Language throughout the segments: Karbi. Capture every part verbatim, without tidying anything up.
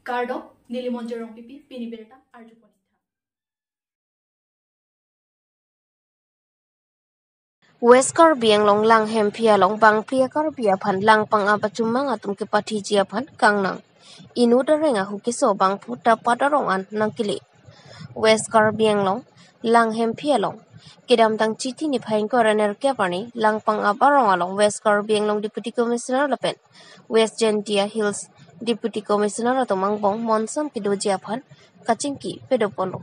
Kardom, neli Monjir Rongpipi, pini birta arjupon. West Karbi Anglong Langhemphi along bangphli a-Karbi aphan langpang-ap achumang atum kepathiji aphan kangnang. Inut areng ahu keso abangphu Tapat arong an nangkele. West Karbi Anglong Langhemphi along kedamtang Chiti niphai ingkoi ra nerkep arni langpang-ap arong along West Karbi Anglong Deputy Commissioner lapen West Jaintia Hills Deputy Commissioner atum angbong monsam kedoji aphan kachingki padoponlo.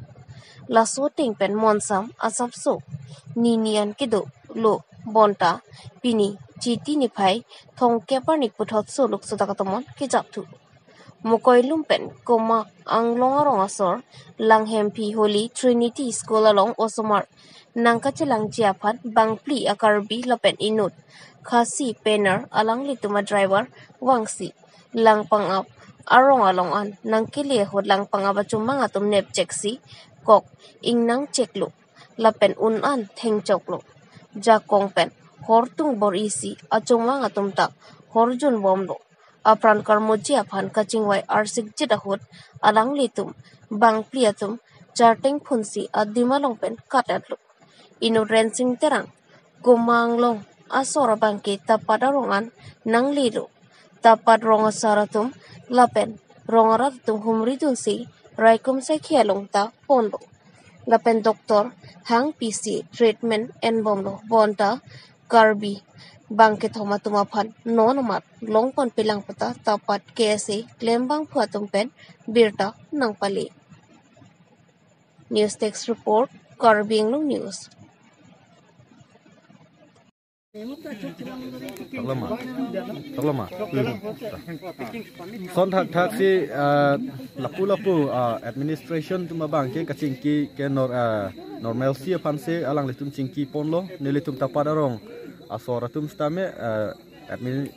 Laso ateng pen monsam asapso nini an kedolo bonta pini Chiti niphai thomkep arni puthot so luk sudak atum an kejapthu. Mokoilum pen Koma Anglong arong asor Langhemphi Holy Trinity School along osomar nangkachelangji aphan bangphli a-Karbi lapen inut Khasi Penar alanglitum a-driver vangsi langpang-ap arong along an nangkele ahut langpang-ap achumang atum nepchek si kok ingnang cheklo lapen un an thengchoklo. Jakong pen hortung bor-isi achumang atum ta horjun bomlo. Apran karmoji aphan kachingvai arsikjit ahut alanglitum bangphli atum charteng phunsi adim along pen kat-etlo. Inut Rensing Terang Koma Anglong asor abangke Tapat arong an nanglelo. Tapat rong asar atum lapen rong arat atum humridunsi raikom saikhi along ta ponlo. Lapen doctor hang pisi treatment enbomlo. Bonta Karbi bangkethom atum aphan non amat longponpelang puta Tapat K S A klembangphu atum pen birta nangpale. News Desk Report, Karbi Anglong News. Taklama. Taklama. Son thakthak si, ah, lapu lapu, ah, administration atum abangke kachingki ke nor-, ah, normalcy aphansi alanglitum chingkiponlo, nelitum Tapat arong asor atum sitame, ah, admin-,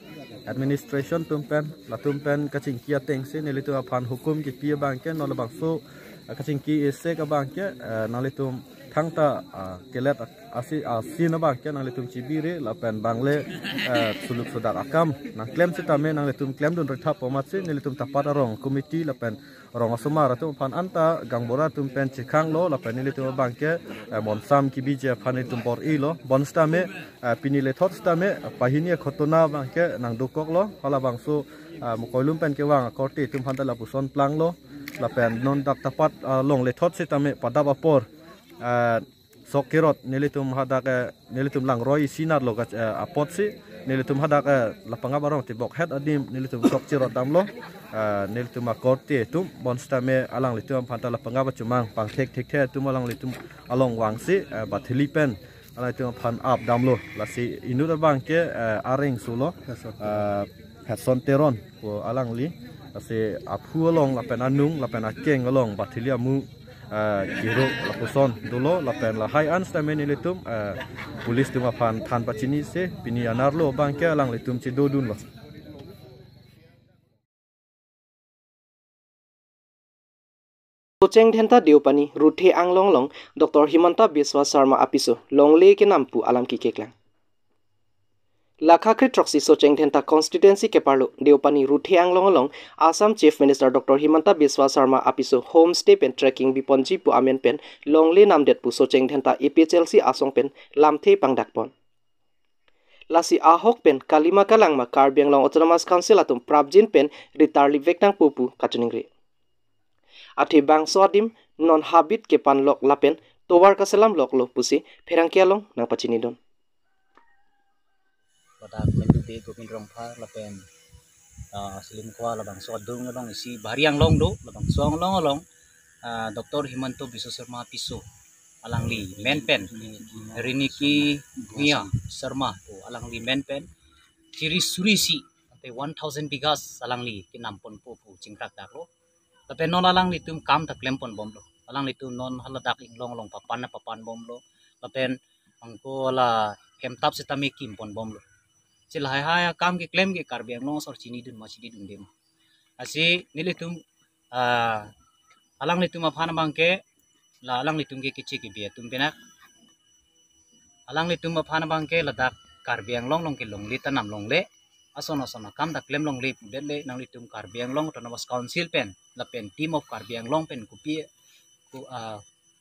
administration atum pen, latum pen kachingki atengsi nelitum aphan hukum kipi abangke, non labangso, ah, kachingki esek abangke, ah, nanglitum thangta, ah, kelet ak-, asi, asin abangke nanglitum chibiri lapen bangle, ah, suluk sudak akam nangklem sitame nanglitum klemdun rethap amatsi nelitum Tapat arong committee lapen rong asomar atum aphan anta gaonbura atum pen chekhanglo lapen nelitum abangke, eh, monsam kebiji aphan nelitum bor-ilo. Bonsitame, eh, pini lethot sitame, eh, pahini akhotona abangke nangdokoklo. Halabangso, eh, Mokoilum pen kevang akorte atum aphanta lapuson planglo. Lapen non dak Tapat, eh, along lethot sitame padap apor, eh, sok cherot nelitum hadak, eh, nelitum langroi isi natlo ka, eh, apotsi nelitum hadak, eh, lapangap arong tibok het adim nelitum sok cherot damlo, eh, nelitum akorte atum bonsitame alanglitum aphanta lapangap achumang pangthek thekthe atum alanglitum along vangsi, eh, bathili pen alanglitum aphan ap damlo. Lasi inut abangke, eh, areng sulo, eh, Hudson Teron pu alangli. Lasi aphu along lapen anung lapen akeng along bathili amu, ah, kiro lapuson dolo lapen lahai an sitame nelitum, ah, police atum aphan than pachinisi pini anerlo abangke alanglitum chedodunlo. Socheng Dhenta Deopani Ruthe Anglong along Doctor Himanta Biswa Sarma apiso longle kenam pu alam kekeklang. Lakha kre throksi Socheng Dhenta constituency keparlo Deopani Ruthe Anglong along Assam Chief Minister Doctor Himanta Biswa Sarma apiso homestay pen trekking biponji pu amen pen longle namdet pu Socheng Dhenta A P H L C asong pen lamthe pangdakpon. Lasi ahok pen kalima kalangma Karbi Anglong Autonomous Council atum prapjin pen ritarlipvek nangpo pu kachiningri. Athe bangso adim non habit kepanlok lapen tovar kaselamloklo pusi pherangke along nangpachinidun. Ladak Mendu Bey Gobind Rongphar lapen, ah, Selim Kua labangso adung along isi Bahari Anglong do, labangso Anglong along, ah, Doctor Himanta Biswa Sarma apiso alangli men pen, Riniki Bhuya Sarma pu alangli men pen, chiri suri isi, ante one thousand bighas alangli kenamponpo pu chingkrakdaklo. Lapen non alanglitum kam ta klemponbomlo. Alanglitum non haladak inglong along papan na papanbomlo. Lapen angko la hemtap sitame kimponbomlo. Si lahai hai akam keklem ke Karbi Anglong asor chinidun ma chinidunde ma. Lasi nelitum, ah, alanglitum aphan abangke, la alanglitum ke kichi kibi atum pinak. Alanglitum aphan abangke ladak Karbi Anglong along ke longle ta nam longle. Ason ason akam ta klem longle pudet le nanglitum Karbi Anglong Autonomous Council pen lapen Team of Karbi Anglong pen kopi ko, ah,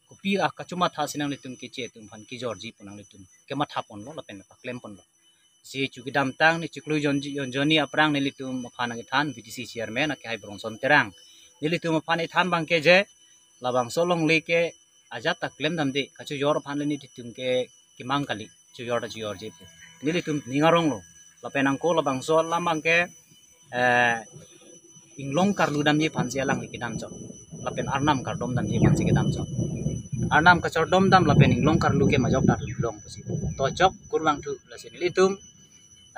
kopi akachomatha si nanglitum keche atum aphan kejorji pu nanglitum kematha ponlo lapen paklem ponlo. Si chu kedamtang ni chiklo jon, jon jonni aphrang nelitum aphan nangkethan V D C chairman akehai Brongson Terang. Nelitum aphan ethan abangke je labangso longle ke ajat ta klem damde, kachojor aphan le nelitum ke kemang kali, chojor ta chojorji pu. Nelitum ning aronglo. Lapen angko labangso alam abangke, eh, inglong karlu damji aphansi alangli kedam chot. Lapen arnam kardom damji aphansi kedam chot. Arnam kachardom dam lapen inglong karlu ke majok ta long pusi. To chok kurvangthu lasi nelitum,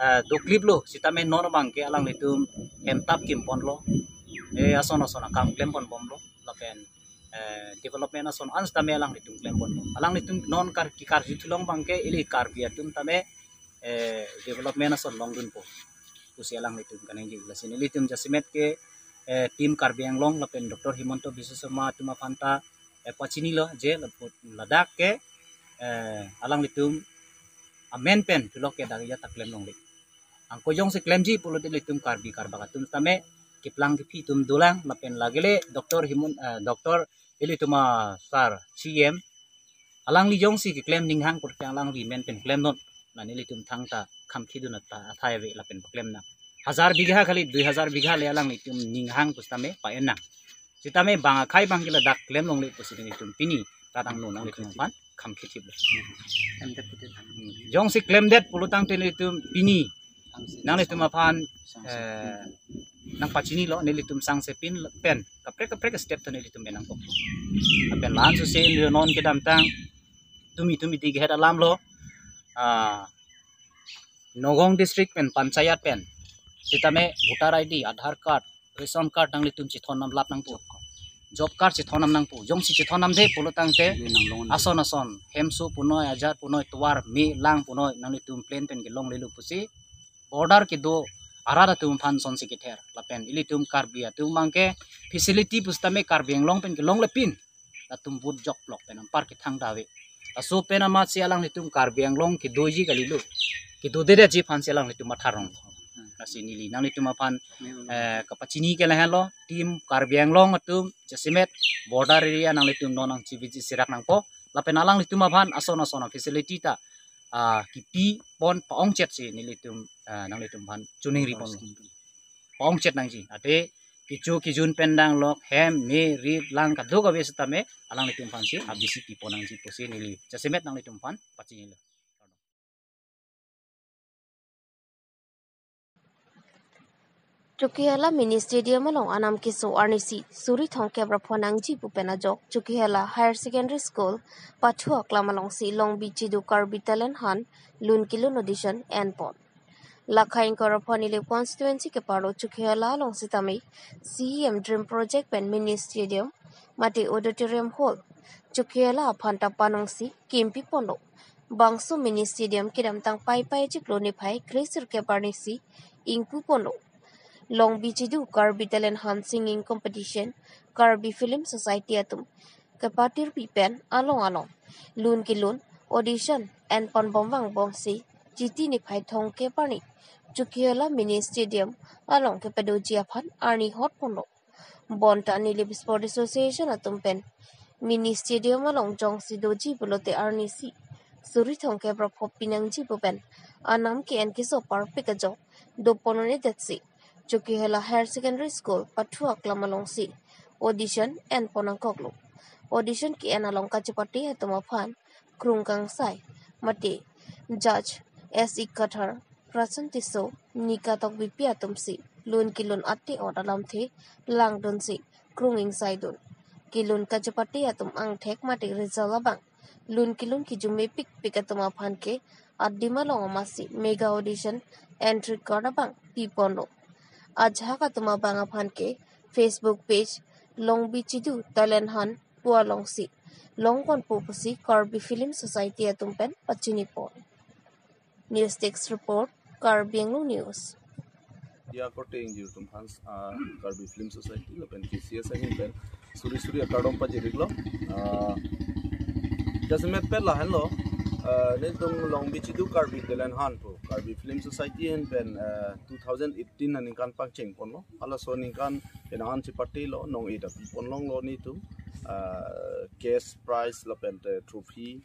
eh, dokliplo, sitame non abangke alanglitum hemtap kim ponlo. Eh, ason ason akam klem pon bomlo. Lapen, eh, development ason an sitame alanglitum klem ponlo. Alanglitum non kar kekarju thulong abangke ili Karbi atum tame, eh, development ason longdunpo pusi alanglitum kaningje. Lasi nelitum jasemet ke, eh, Team Karbi Anglong lapen Doctor Himanta Biswa Sarma atum aphan ta, eh, pachinilo je lapu-, ladak ke, eh, alanglitum amen pen thulok ke dak ajat ta klem longle. Angko jongsi klemji pulote ilitum Karbi Karbak atum tame keplang kephi atum dolang lapen lagile Doctor Himon, eh, Doctor ilitum a sir C M alangli jongsi keklem ninghang pute alangli men pen klem non. Nelitum thangta kham khidun ata athai ave lapen paklem nang. Hajar bigha kali, dui hajar bigha le alanglitum ninghang pusitame pa-en nang. Sitame bang akhai abangke ladak klem longle pusi nelitum pini kadang non nanglitum aphan kham khithip lo. Klemdet pute than. Hmm. Jongsi klemdet pulotangte nelitum pini nanglitum aphan, eh, nangpachinilo, nelitum sangse pin pen kaprek kaprek step ta nelitum pen nangkok. Lapen la-an suse neli non kedamtang tumi tumi ti kehet alam lo, ah, Nagaon district pen panchayat pen sitame voter I D, Aadhaar card, ration card nanglitum chethon nam lap nangpo. Job card chethon nam nangpo. Jongsi chethon namde pulotangte ason ason hemso punoi, ajat punoi, tovar me lang punoi nanglitum plain pen kelonglelo pusi border kedo arat atum aphan sonsi kether. Lapen ilitum Karbi atum abangke facility pusitame Karbi Anglong pen kelongle pin latum vote jok lok pen anpar kethang ta ave. Laso pen amatsi alanglitum Karbi Anglong kedoji kalilo. Kedodedetji aphansi alanglitum matha rong. Lasi neli nanglitum aphan, eh, kapachini ke lahenlo, Team Karbi Anglong atum jasemet border area nanglitum non nangcheviji sirak nangpo. Lapen alanglitum aphan ason ason a facility ta, ah, kepi pon pa-ongchet si nelitum, ah, nanglitum aphan choningri pon. Pa-ongchet nangji. Ate kecho kejun pen danglok hem me rit lang kadokave sitame alanglitum aphansi a bisi pi pon nangji pusi neli jasemet nanglitum aphan pachinilo. Chokihola Mini Stadium along anam keso arnisi suri thomkep ra pho nangji pu pen ajok Chokihola Higher Secondary School pathu aklam alongsi Longbi Chidu Karbi Talent Hunt lun kelun audition en pon. Lakha ingkoi ra pho neli constituency kepharlo Chokihola along sitame C E M Dream Project pen Mini Stadium mate Auditorium Hall Chokihola aphan ta panongsi kimpi ponlo. Bangso Mini Stadium kedamtang Paipai chiklo niphai kre sirkep arnisi ingpu ponlo. Longbi Chidu Karbi Talent Hunt Singing Competition, Karbi Film Society atum kepatirpi pen along along lun kelun audition en pon bom vangbomsi Chiti niphai thomkep arni Chokihola Mini Stadium along kepadoji aphan arni hot ponlo. Bonta neli Sports Association atum pen Mini Stadium along jongsi doji pulote arnisi suri thomkep ra pho pi nangji pu pen anam ke-en keso parpik ajok do pon un-edetsi Chokihola Higher Secondary School pathu aklam alongsi audition en pon nangkoklo. Audition ke-en along kachepate atum aphan Krung Kangsai mate Judge S E Kathar, Prasan Tisso, Nika Tokbipi atumsi lun kelun ate ot alamthe langdunsi krung ingsaidun. Kelun kachepate atum angthek mate result abang lun kelun kejumepikpik atum aphan ke adim along amatsi mega audition entry card abang pi ponlo. Ajahak atum abang aphan ke Facebook page Longbi Chidu Talent Hunt pu alongsi long ponpo pusi Karbi Film Society atum pen pachini pon. News Desk Report, Karbi Anglong News. Ya korte ingjir atum aphan, ah, Karbi Film Society lapen K C S ahin pen suri suri akardom pajir-iklo. Ah, jasemet pen lahenlo, Uh, nelitum Longbi Chiduk Karbi Talent Hunt pu Karbi Film Society ahin pen, uh, two thousand eighteen aningkan pangcheng ponlo. Halaso aningkan penang an chipate lo, nong-e ta pi ponlonglo nelitum. Uh, cash prize lapen te trophy,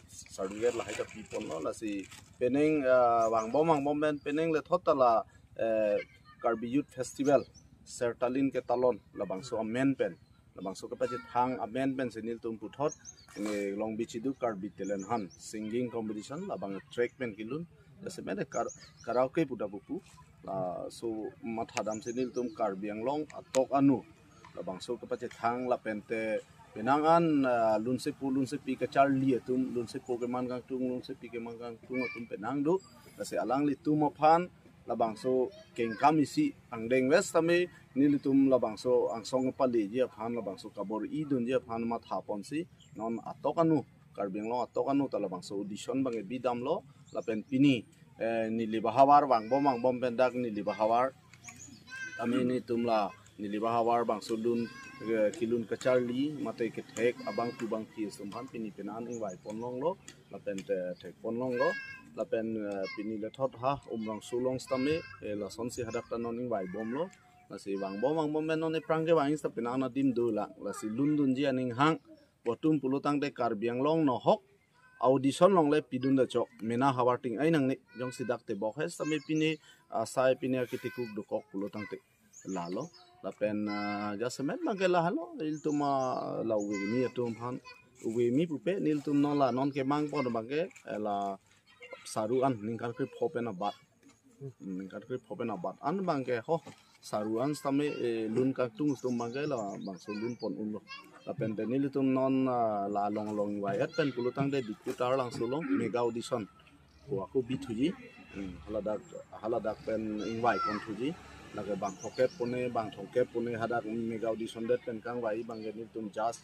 certificate lahai ta pi ponlo. Lasi penang, uh, vangbom vangbom pen penang lethot ta la, uh, Karbi Youth Festival Sertalin Ketalon labangso amen pen, labangso kepachethang amen pensi nelitum puthot, eh, Longbi Chiduk Karbi Talent Hunt singing competition labang track pen kelun. Jasemet kar-, karaoke pu ta pupu. Laso mathadamsi nelitum Karbi Anglong atok anu labangso kepachethang lapen te penang an, ah, lunsepo lunsepi kacharli atum, lunsepo keman kangtung, lunsepi keman kangtung atum penang do. Lasi alanglitum aphan labangso kengkam isi angdeng wes tame nelitum labangso angsong paleji aphan, labangso kabor-i dunji aphan matha ponsi non atok anu, Karbi Anglong atok anu ta labangso audition bang-e bidamlo. Lapen pini, eh, neli bahavar vangbom vangbom pen dak neli bahavar tame nelitum la neli bahavar bangso lun, eh, kelun kacharli mate kethek abangphu bangphi atum aphan pini penang an ingvai ponlonglo. Lapen te thek ponlonglo. Lapen, eh, pini lethot ha Umrangso along sitame, eh, lasonsi hadak ta non ingvai bomlo. Lasi vangbom vangbom pen non ephrang kevang sita penang an adim dolang. Lasi lun dunji aning hang, botum pulo tangte Karbi Anglong nohok audition along le pidun da chok, mena havar ting ai nangne, jongsi dak tebok he sitame pini, ah, sai pini akitikuk dokok pulo tangte lalo. Lapen, ah, jasemet bangke lahelo, ilitum, ah, la uwe kimi atum aphan, uwe kimi pupe nelitum non la non kemang pon bangke, eh, la saru an ningkan krepho pen abat. Hmm, ningkan krepho pen abat an bangke ho, saru an sitame, eh, lun kangtung atum bangke labangso lun pon unlo. Lapen te nelitum non, ah, la along along ingvai-et pen pulo tangte Diphu Taralangso along mega audition ko ako bithuji. Hmm, haladak, haladak pen ingvai ponthuji. Lake bang thomkep pone, bang thomkep pone hadak mega audition det pen kangvai bangke nelitum judge,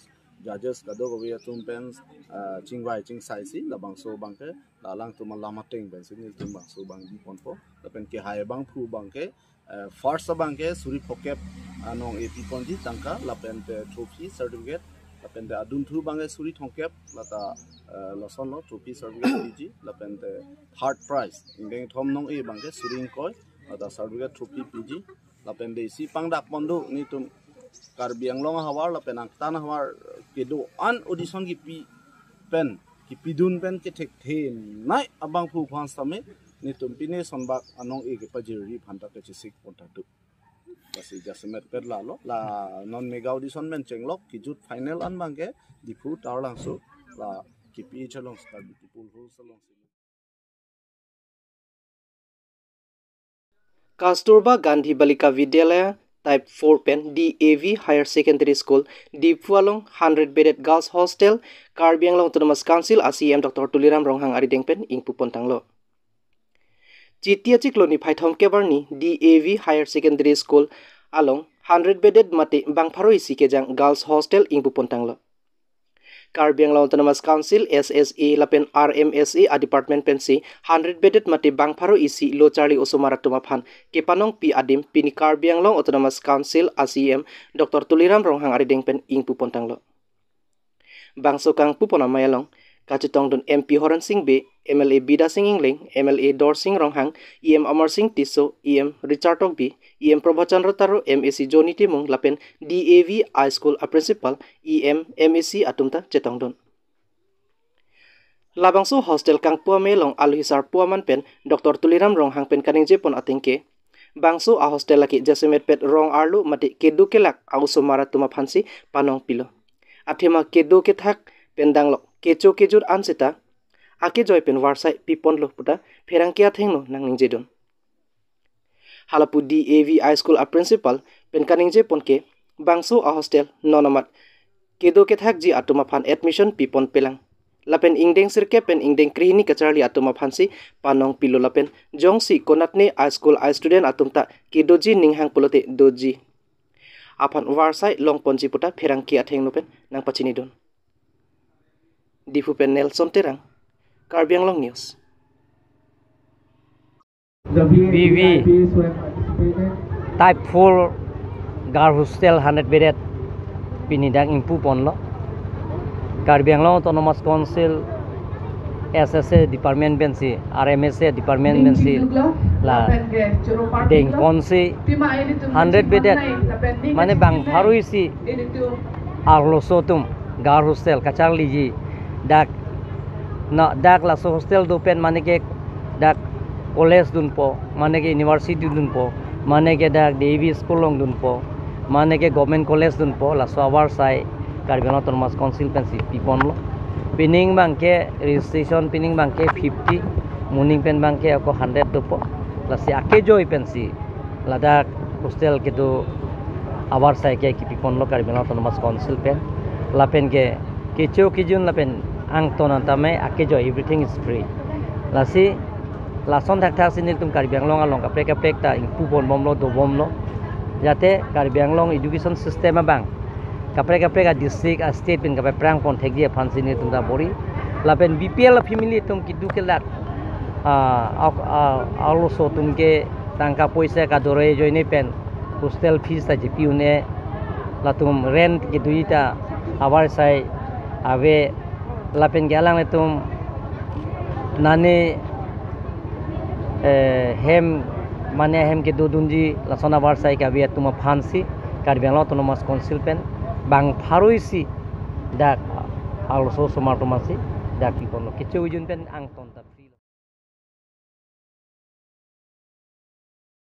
judges kadokave atum pen, ah, chingvai chingsaisi labangso bangke la alangtum alam ateng pensi nelitum bangso bang bi ponpo. Lapen kehai abangphu bangke, eh, first abangke suri phokep, ah, nong-e pi ponji tangka, lapen te trophy certificate, lapen te adunthu bangke suri thomkep, lata, eh, lasonlo trophy certificate piji, lapen te third prize ingdeng thom nong-e bangke suri ingkoi, lata certificate trophy piji, lapen te isi pangdak pon do nelitum Karbi Anglong ahavar lapen angtan ahavar kedo-an audition kipi pen, kipidun pen kethekthe nai abangphu aphan sitame nelitum pine sonbak anong-e kepajirri aphan ta kachesik pon ta do. Lasi jasemet pen lalo, la non mega audition pen chenglok, kejut final an bangke Diphu Taralangso, la kipi chelong Karbi People House alongsi. Kasturba Gandhi Balika Vidyalaya Type four pen D A V Higher Secondary School, Diphu along hundred bedded girls hostel, Karbi Anglong Autonomous Council a C E M Doctor Tuliram Ronghang arideng pen ingpu pon tanglo. Chiti achiklo niphai thomkep arni D A V Higher Secondary School along hundred bedded mate bang pharo isi kejang girls hostel ingpu pon tanglo. Karbi Anglong Autonomous Council, S S A lapen R M S A a department pensi hundred bedded mate bang pharo isi lo charli osomar atum aphan kepanongpi adim pini Karbi Anglong Autonomous Council a C E M Doctor Tuliram Ronghang arideng pen ingpu pon tanglo. Bangso kangpu pon amei along kachetongdun M P Horen Sing Bey, M L A Bidya Sing Engleng, M L A Dorsing Ronghang, E M Amar Sing Tisso, E M Richard Tokbi, E M Prabhat Chandra Taro, M A C Johnny Timung lapen D A V High School a principal, E M, M A C atum ta chetongdun. Labangso hostel kangpu amei along alohi sarpo aman pen Doctor Tuliram Ronghang pen kaningje pon ateng ke, bangso a hostel lake jasemet pet rong arlo mate kedo kelak a osomar atum aphansi panongpilo. Athema kedo kethak pen danglok kecho kejut an seta akejoi pen varsai pi ponlo puta pherangke athengno nangningjedun. Halapu D A V High School a principal pen kaningje pon ke, bangso a hostel non amat kedo kethakji atum aphan admission pi pon pelang. Lapen ingdeng sirkep pen ingdeng krehini kacharli atum aphansi panongpilo lapen jongsi konatne a school a student atum ta kedoji ninghang pulote doji aphan varsai long ponji puta pherangke athengno pen nangpachinidun. Diphu pen Nelson Terang, Karbi Anglong News. B V Type four Girl Hostel hundred bedded pini dak ingpu ponlo. Karbi Anglong Autonomous Council S S A department pensi, R M S A department pensi, la dengponsi hundred bedet, mane bang pharo isi arloso atum girl hostel kacharliji, dak na dak laso hostel do pen mane ke dak college dunpo, mane ke university dunpo, mane ke dak D A V school along dunpo, mane ke government college dunpo, laso avarsai Karbi Anglong Autonomous Council pensi piponlo. Pining abangke registration, pining abangke fifty, moning pen abangke ako hundred dopo. Lasi akejoi pensi ladak hostel kedo avarsai ke kipiponlo Karbi Anglong Autonomous Council pen. Lapen ke kecho kejun lapen angton anta me akejoi, everything is free. Lasi lason thakthak si nelitum Karbi Anglong along kaprek kaprek ta ingpuponbomlo, dobomlo. Jate Karbi Anglong education system abang kaprek kaprek a-district, a-state pen kaprek prangpon thekji aphansi nelitum ta bor-i. Lapen B P L a-family atum keduk ke dak, ah, ak-, ah, arloso atum ke tangka poisa kadore ajoine pen hostel fees ta chepi un-e, latum rent kedoji ta avarsai ave, lapen ke alanglitum nane, eh, hem, mane hem kedodunji lason avarsai kave atum aphansi Karbi Anglong Autonomous Council pen bang pharo isi dak arloso osomar atum aphansi dak piponlo. Kecho kejun pen angton.